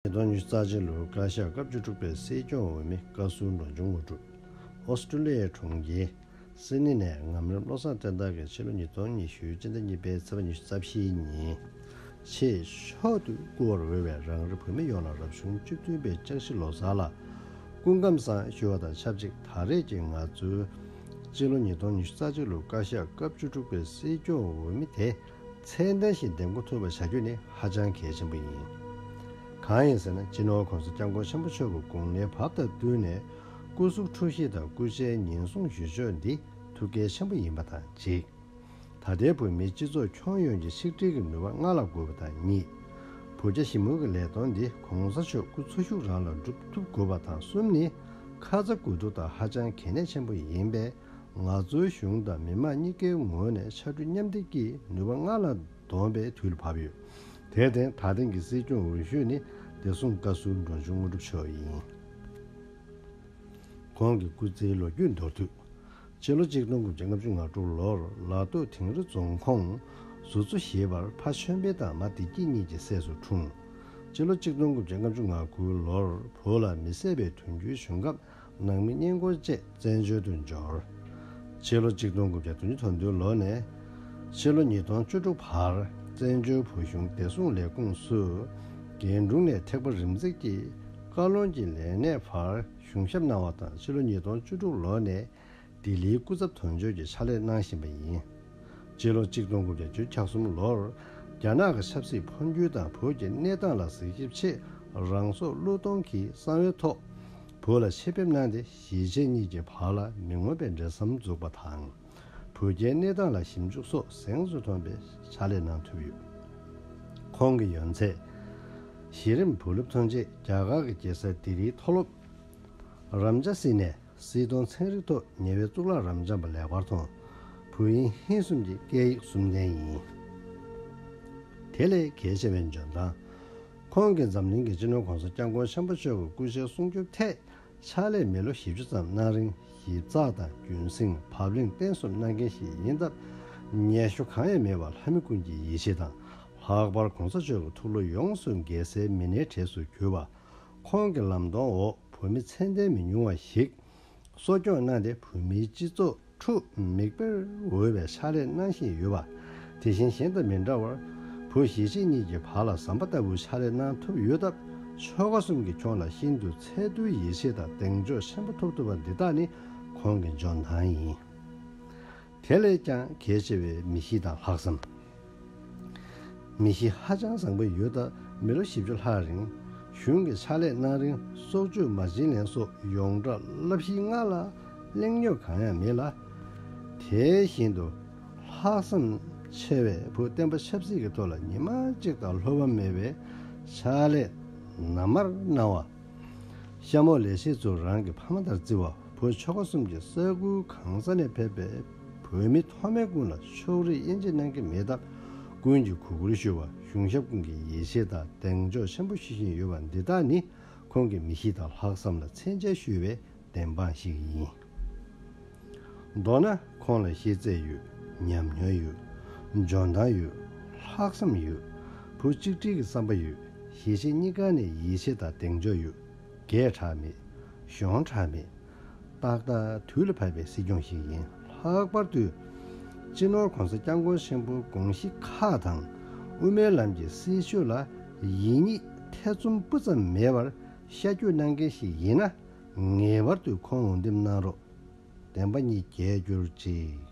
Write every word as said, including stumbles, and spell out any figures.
ཉིས་སྟོང་ཉི་ཤུ་རྩ་གཅིག་ལོའི་བཀའ་ཤག་སྐབས་བཅུ་དྲུག་པའི་སྲིད་སྐྱོང་འོས་མི་བཀའ་ཟུར་འབྲོང་ཆུང་དངོས་གྲུབ། ཨོ་སི་ཀྲུ་ལི་ཡའི་གྲོང་ཁྱེར་སིད་ནི་ནས་ངམ་རིམ་བློ་བཟང་བསྟན་དར་གྱིས་ཕྱི་ལོ་ཉིས་སྟོང་ཉི་ཤུ་སྤྱི་ཟླ་གཉིས་པའི་ཚེས་པ་ཉི་ཤུ་རྩ་བཞིའི་ཉིན། ཆེས་མཆོག་ཏུ་བཀུར་བར་འོས་པའི་རང་རེ་བོད་མི་ཡོངས་ལ་རབ་བྱུང་བཅུ་བདུན་པའི་ལྕགས་བཞི་ལོ་གསར་ལ་སྐུ་ཁམས་བཟང་ཞུ་བ་དང་ཆབས་ཅིག་ད་རེས་ཀྱི་ང་ཚོའི་སྤྱི་ལོ་ཉིས་སྟོང་ཉི་ཤུ་རྩ་གཅིག་ལོའི་བཀའ་ཤག་སྐབས་བཅུ་དྲུག་པའི་སྲིད་སྐྱོང་འོས་མི་དེ་ཚད་ལྡན་ཞིག་འདེམས་བསྐོ་ཐུབ་པ་བྱ་རྒྱུ་ནི་ཧ་ཅང་གལ་ཆེན་པོ་ཡིན། གང་ཡིན་ཟེར་ན། སྤྱི་ནོར་༸གོང་ས་༸སྐྱབས་མགོན་ཆེན་པོ་མཆོག་གི་དགུང་ལོའི་བབ་དང་བསྟུན་ནས་སྐུ་གཟུགས་འཁྲུག་གཞི་དང་སྐུ་ཕྱྭའི་ཉེན་སྲུང་ཞུ་ཕྱོགས་འདི་ཐུགས་གལ་ཆེན་པོ་ཡིན་པ་དང་གཅིག་ད་ལྟའི་བོད་མིའི་སྤྱི་ཚོགས་ཁྱོན་ཡོངས་ཀྱི་ཆིག་སྒྲིལ་གྱི་ནུས་པ་སྔར་ལ་འགུར་བ་དང་གཉིས། བོད་རྒྱ་ཞི་མོལ་གྱི་ལས་དོན་འདི་༸གོང་ས་མཆོག་སྐུ་འཚོ་བཞུགས་རང་ལ་སྒྲུབ་ཐུབ་དགོས་པ་དང་གསུམ་ནི་ཁ་ཚ་དགོས་གཏུགས་དང་ཧ་ཅང་གལ་གནད་ཆེན་པོ་ཡིན་པས། ང་ཚོའི་གཞུང་དང་མི་དམངས་གཉིས་ཀའི་ངོས་ནས་ཕྱར་གྲུ་མཉམ་འདེགས་ཀྱིས་ནུས་པ་སྔར་ལས་ལྡན་པའི་དུས་ལ་བབས་ཡོད། དེར་བརྟེན། ད་ཐེངས་ཀྱི་སྲིད་སྐྱོང་འོས་ཤོག་ནི་བདེ་སྲུང་བཀའ་ཟུར་འབྲོང་ཆུང་དངོས་གྲུབ་མཆོག་ཡིན། ཁོང་གི་སྐུ་ཚེའི་ལོ་རྒྱུས་མདོར་བསྡུས། སྤྱི་ལོ་གཅིག་སྟོང་དགུ་བརྒྱ་ལྔ་བཅུ་ང་དྲུག་ལོར་ལ་སྟོད་དིང་རི་རྫོང་ཁོངས་ཟུར་མཚོ་ཞེས་པར་ཕ་ཆོས་འཕེལ་དང་མ་བདེ་སྐྱིད་གཉིས་ཀྱི་སྲས་སུ་འཁྲུངས། སྤྱི་ལོ་གཅིག་སྟོང་དགུ་བརྒྱ་ལྔ་བཅུ་ང་དགུ་ལོར་བོད་ལ་མི་བསད་པའི་དུས་འགྱུར་བྱུང་སྐབས། ནང་མི་གཉན་འཁོར་བཅས་བཙན་བྱོལ་དུ་འབྱོར། ཕྱི་ལོ་གཅིག་སྟོང་དགུ་བརྒྱ་དོན་ལྔ་ལོ་ནས་ཕྱི་ལོ་ཉིས་སྟོང་བཅུ་དྲུག་བར་བཙན་བྱོལ་བོད་གཞུང་བདེ་སྲུང་ལས་ཁུངས་སུ་རྒན་དྲུང་ནས་ཐེག་པ་རིམ་འཛེགས་ཀྱི་བཀའ་བློན་གྱི་ལས་གནས་བར་གཞུང་ཞབས་གནང་བ་དང་། ཕྱི་ལོ་ཉིས་སྟོང་བཅུ་དྲུག་ལོ་ནས་ལྡི་ལིའི་སྐུ་ཚབ་དོན་གཅོད་ཀྱི་ཕྱག་ལས་གནང་བཞིན་པ་ཡིན། སྤྱི་ལོ་གཅིག་སྟོང་དགུ་བརྒྱ་བརྒྱད་ཅུ་གྱ་གསུམ་ལོར་རྒྱ་ནག་གི་ཆབ་སྲིད་འཕོ་འགྱུར་དང་བོད་ཀྱི་གནས་སྟངས་ལ་གཟིགས་ཞིབ་ཆེད་རང་སྲོག་བློས་གཏོང་གི་གསང་བའི་ཐོག་བོད་ལ་ཆེད་ཕེབས་གནང་སྟེ། གཞིས་བྱེས་གཉིས་ཀྱི་བར་ལ་མི་མངོན་པའི་འབྲེལ་ཟམ་འཛུགས་པ་དང་། བོད་རྒྱའི་གནས་སྟངས་ལ་ཞིབ་འཇུག་སོགས་གཟེངས་སུ་ཐོན་པའི་ཕྱག་ལས་གནང་ཐུབ་ཡོད། ཁོང་གི་ཡོན་ཚད། གཞི་རིམ་བོད་སློབ་ཐོན་རྗེས་རྒྱ་གར་གྱི་རྒྱལ་ས་ལྡི་ལིའི་མཐོ་སློབ་རམ་ཇ་སི་ནས་སྲིད་དོན་ཚན་རིག་ཐོག་ཉེ་བའི་གཙུག་ལག་རབ་འབྱམས་པ་ལེགས་པར་མཐོང་། བོད་དབྱིན་ཧིན་གསུམ་གྱི་སྐད་ཡིག་གསུམ་ལྡན་ཡིན། དེ་ལས་གལ་ཆེ་བའི་འཇོན་ཐང་། ཁོང་གིས་འཛམ་གླིང་གི་སྤྱི་ནོར་༸གོང་ས་༸སྐྱབས་མགོན་ཆེན་པོ་མཆོག་གི་སྐུ་ཕྱྭའི་སྲུང་སྐྱོབ་ཐད་ཕྱག་ལས་མི་ལོ་བཞི་བཅུ་ཙམ་གནང་རིང་། ཞིབ་ཚགས་དང་རྒྱུན་སྲིང་། བབ་བརླིང་བརྟན་གསུམ་གནང་མཁན་ཞིག་ཡིན་སྟབས། སྙན་ཞུ་གང་ཡང་མེད་པར་ལྷ་མི་ཀུན་གྱི་ཡིད་ཆེས་དང་། ལྷག་པར་༸གོང་ས་མཆོག་གི་ཐུགས་བློ་ཡོངས་སུ་འགལ་སའི་མི་སྣའི་གྲས་སུ་གྱུར་པ། ཁོང་གི་ལམ་སྟོན་འོག་བོད་མི་ཚད་ལྡན་མི་ཉུང་བ་ཞིག་གསོ་སྐྱོང་གནང་སྟེ། བོད་མིའི་སྤྱི་ཚོགས་ཁྲོད་མིག་དཔེར་འོས་པའི་ཕྱག་ལས་གནང་བཞིན་ཡོད་པ། དེ་བཞིན་གཞན་དང་མི་འདྲ་བར་བོད་གཞིས་བྱེས་གཉིས་ཀྱི་བར་ལ་ཟམ་པ་ལྟ་བུའི་ཕྱག་ལས་གནང་ཐུབ་ཡོད་སྟབས། ཆོལ་ཁ་གསུམ་གྱི་ཁྱོན་ལ་ཤིན་ཏུ་ཚད་མཐོའི་ཡིད་ཆེས་དང་གདེང་འཇོག་ཆེན་པོ་ཐོབ་ཐུབ་པ་འདི་དག་ནི་ཁོང་གི་འཇོན་ཐང་ཡིན། དེ་ལས་ཀྱང་གལ་ཆེ་བའི་མི་གཤིས་དང་ལྷག་བསམ། མི་གཤིས་ཧ་ཅང་བཟང་པོ་ཡོད་སྟབས། མི་ལོ་བཞི་བཅུ་ལྷག་རིང་གཞུང་གི་ཕྱག་ལས་གནང་རིང་། སྲོག་གཅོད་མ་བྱིན་ལེན་སོགས་ཡོངས་གྲགས་བསླབ་གཞིའི་མངའ་ལ་གླེང་རྙོག་གང་ཡང་མེད་ལ། དེ་བཞིན་དུ་ལྷག་བསམ་ཆེ་བའི་བོད་བསྟན་པ་ཆབ་སྲིད་ཀྱི་ཐོག་ལ་ཉི་མ་གཅིག་དང་ལྷོད་པ་མེད་པའི་ཕྱག་ལས་ནར་མར་གནང་བ། གཤམ་འོག་ལས་བྱེད་ཚོས་རང་གི་ཕ་མ་ལྟར་བརྩི་བ། བོད་ཆོལ་ཁ་གསུམ་གྱི་ས་ཁུལ་གང་ས་ནས་ཕེབས་པའི་བོད་མི་མཐོ་དམན་ཀུན་ལ་ཕྱོགས་རིས་དབྱེ་འབྱེད་གནང་གི་མེད་སྟབས། ཀུན་གྱིས་གུས་བཀུར་ཞུ་བ། གཞུང་ཞབས་ཀུན་གྱིས་ཡིད་ཆེས་དང་གདེང་འཇོག་ཆེན་པོ་ཞུ་བཞིན་ཡོད་པ་འདི་དག་ནི་ཁོང་གི་མི་གཤིས་དང་ལྷག་བསམ་ལ་མཚན་ཆ་ཞུ་བའི་བདེན་དཔང་ཞིག་ཡིན། མདོར་ན། ཁོང་ལ་ཤེས་ཚད་ཡོད། ཉམས་མྱོང་ཡོད། འཇོན་ཐང་ཡོད། ལྷག་བསམ་ཡོད། བོད་གཅིག་སྒྲིལ་གྱི་བསམ་པ་ཡོད། གཞིས་བྱེས་གཉིས་ཀ་ནས་ཡིད་ཆེས་དང་གདེང་འཇོག་ཡོད། རྒས་དྲགས་མེད། གཞོན་དྲགས་མེད། ཏག་ཏག་དུས་ལ་བབས་པའི་སྲིད་སྐྱོང་ཞིག་ཡིན། ལྷག་པར་དུ་སྤྱི་ནོར་༸གོང་ས་༸སྐྱབས་མགོན་ཆེན་པོའི་དགོངས་གཞི་ཁག་དང་དབུ་མའི་ལམ་གྱི་སྲིད་བྱུས་ལ་ཡིད་གཉིས་ཐེ་ཚོམ་སྤུ་ཙམ་མེད་པར་ཤར་བསྐྱོད་གནང་མཁན་ཞིག་ཡིན་ན། ངེས་པར་དུ་ཁོང་འོས་འདེམས་གནང་རོགས། བདེན་པ་གཉིས་རྒྱལ་གྱུར་ཅིག།